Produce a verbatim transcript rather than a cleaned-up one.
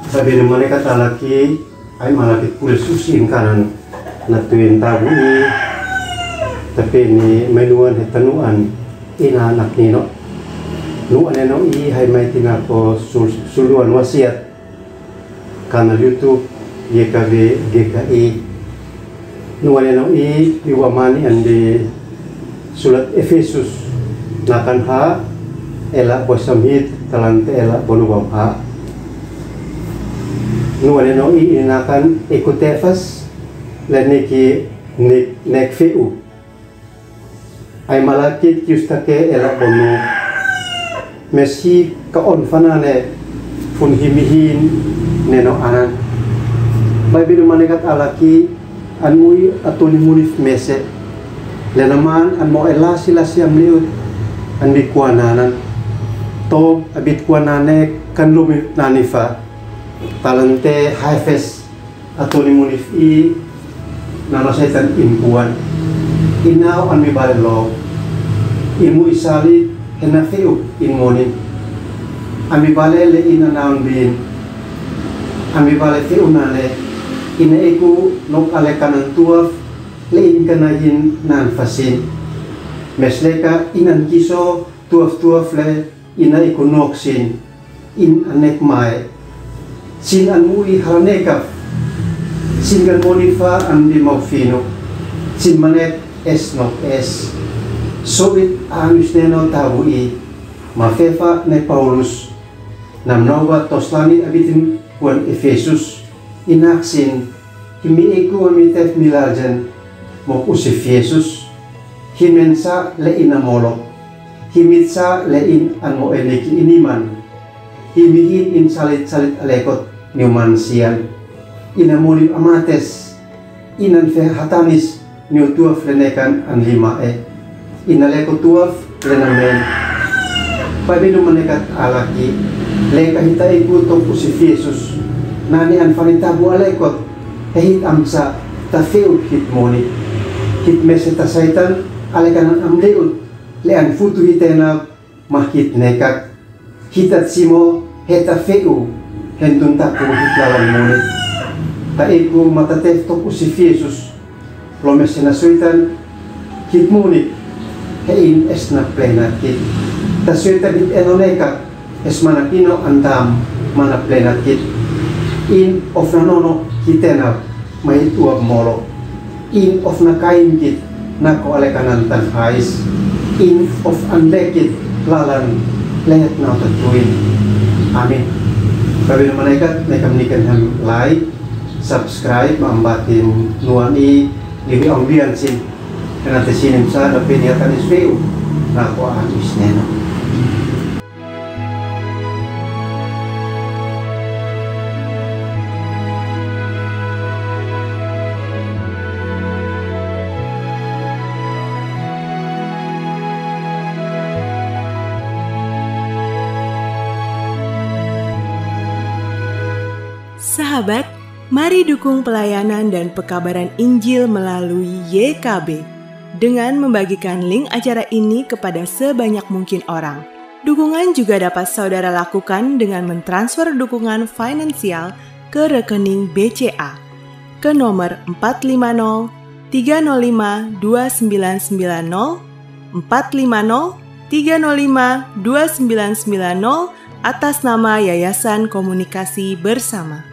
Sabe ni mane katalaki, ai malaki kule susi kanan na tuin tabu i, tapi ni menuan he tanuan ina anak nino. Nu aneno i hai mai tina ko sul-, suluan wasiat. Kanal YouTube, Y K B, G K I. Nu aneno i, i wa mani ande sulat Efesus, nakan ha, ela bosam hit, talante ela bonu bam ha. Nu aneno i, i nakan ikutefas, le neki, ne-, nek feu. Ai malaki ki ustake ela bonu. Mesi ka on fanane fun himihin neno anan. Baibil mane katalaki an mui atuni munif mese. Lenaman an mo ela sila siam liut an mi kuananan. Tob abit kuanane kan lumi nanifa. Talante haifes. Atuni munif i nana Setan in kuan. Inau an mi bale lo. Imu isali hena feu in moni. An mi bale le ina naun bin. An mi bale feu nane. Ina iku nok ale kanan tuaf le in kanahin nan fasin. Mesleka inan kiso tuaf tuaf le ina iku nok sin. In anek mai. Sin an mui halanekaf. Sin kan monifa an di mau finu. Sin manek es nok es. Sobit an usneno tabu i. Mafefa ne Paulus. Nam nauba toslani abitin kuan Efesus. Inak sin. Himi iku ami tef milajen. Mok usif Yesus. Himen sa le ina molo. Himit sa le in an mo eneki iniman. Himihin in salit-salit alekot niu mansian. Ina moli amates. Inan fe hatanis niu tuaf le nekan an lima e. Ina leko tuaf le namen. Pabinu manekat alaki. Leka hita iku tok usif Yesus. Nani an fanitabu alekot. He hit amsa ta feu hit moni. Hit mese ta Saitan alekanan am leut. Le an futu hitena mahit nekat. Hitat simo heta feu hentun taku hit lalan muni. Ta iku matatef tok usif Yesus. Lomes hena Saitan hit muni. He in esna plenat kit. Ta Saitan hit eno nekat. Es mana kino antam mana plenat kit. In of nanono hitena. Mai tuak molo. In of na kain kit nako alekanan tan hais. In of an lekit lalan lehet na tatuin. Amin. Kabin manekat nekam niken hem like, subscribe, mambatin nuan i, nibi ambian sin. Kena te sinim sa da peni akan isfeu nako an isneno. Sahabat, mari dukung pelayanan dan pekabaran Injil melalui Y K B dengan membagikan link acara ini kepada sebanyak mungkin orang. Dukungan juga dapat saudara lakukan dengan mentransfer dukungan finansial ke rekening B C A ke nomor empat lima nol tiga nol lima dua sembilan sembilan nol, empat lima nol tiga nol lima dua sembilan sembilan nol, atas nama Yayasan Komunikasi Bersama.